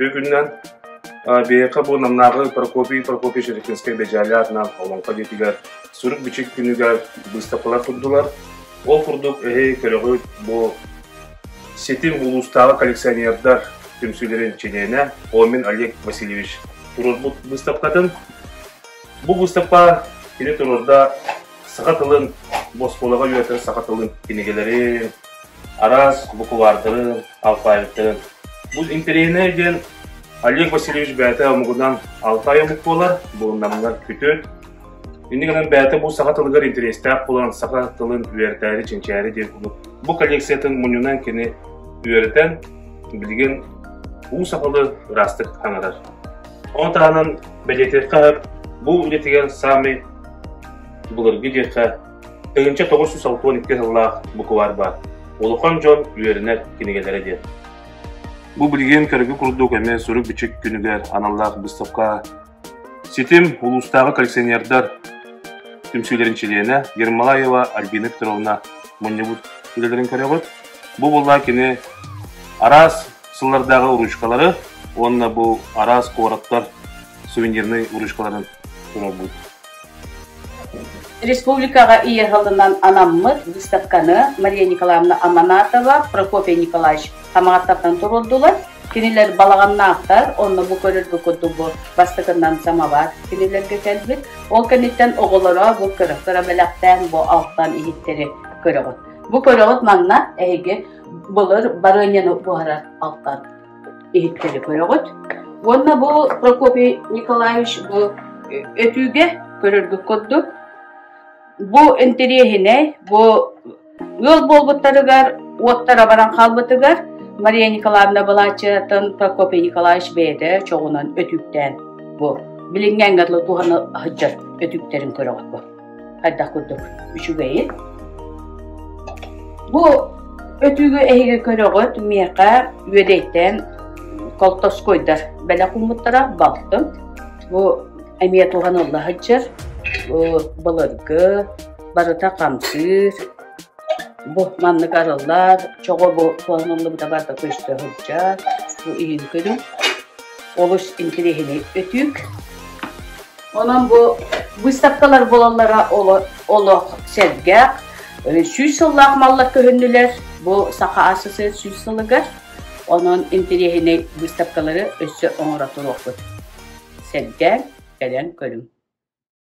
Үтүө күнүнэн! Биһиэхэ бу Намнааҕы Прокопий Прокопьевич Рефинскэй Бэдьээлэ аатынан Олоҥхо дьиэтигэр сурук-бичик күнүгэр быыстапкалар турдулар. Ол курдук эһи көрөҕүт бу ситим улуустааҕы коллекционердар түмсүүлэрин чилиэнэ Омин Олег Васильевич туруорбут быыстапкатын. Бу быыстапка кини туруорда саха тылын бу оскуолаҕа үөрэтэр саха тылын кинигэлэрин, араас буквардарын, алфавиттарын. Бу интэриэһинэй диэн Олег Васильевич бэйэтэ омугунан алтай омук буолар, бу Намҥа күтүөт. Инник гынан бэйэтэ бу саха тылыгар интэриэстээх буолан саха тылын үөрэтээри, чинчээри диэн курдук бу коллекциятын мунньунан кини үөрэтэн билигин уу сахалы ыраастык хаҥарар. Ону таһынан бэлиэтиэххэ бу үлэтигэр саамай былыргы диэххэ 1962 сыллаах букварь баар. Улахан дьон үөрэнэр кинигэлэрэ диэн. Бу билигин көргү курдук эмиэ сурук-бичик күнүгэр аналлаах быыстапка Ситим улуустааҕы коллекционердар түмсүүлэрин чилиэнэ Ермолаева Альбина Петровна мунньубут үлэлэрин көрөҕүт. Бу буолла кини араас сыллардааҕы уруучукалары уонна бу араас куораттар сувенирнай уруучукаларын туруорбут. Республикаҕа ийэ сылынан анаммыт выставканы Мария Николаевна Аманатова, Прокопий Николаевич Хамаҕаттартан туруордулар. Кинилэр балаҕаннаахтар, онно бу көрөргө курдук бу бастакынан самовар кинилэргэ кэлбит. Ол кэнниттэн оҕолоро бу кыра-кыра бэлэхтээн бу алтан иһиттэри көрөҕүт. Бу көрөҕүт манна эһиги былыр барыанньаны буһарар алтан иһиттэри көрөҕүт. Уонна бу Прокопий Николаевич бу өтүүгэ көрөргүт курдук бу интэриэһинэй бу ыал буолбуттарыгар уоттара баран хаалбытыгар Мария Николаевна былааччыйатын Прокопий Николаевич бэйэтэ чоҕунан өтүүктээн бу билиҥҥи дылы туһана сылдьар өтүүктэрин көрөҕүт бу хайдах курдук үчүгэйин. Бу өтүүгү эһиги көрөҕүт миэхэ Үөдэйтэн Колтоскойдар бэлэх ууммуттара балтым. Бу эмиэ туһанылла сылдьар. Бу былыргы барыта хамсыыр. Бу маннык арыллар, чоҕо бу туһаныллыбыта барыта көстө сылдьар. Бу иһин көрүҥ. Олус интэриэһинэй өтүүк. Онон бу выставкалар буолаллара олох сэргэх. 100 сыллаах маллар көһүннүлэр бу Саха АССР 100 сылыгар. Онон интэриэһинэй выставкалары өссө оҥоро туруохпут. Сэргээн, кэлэн көрүҥ.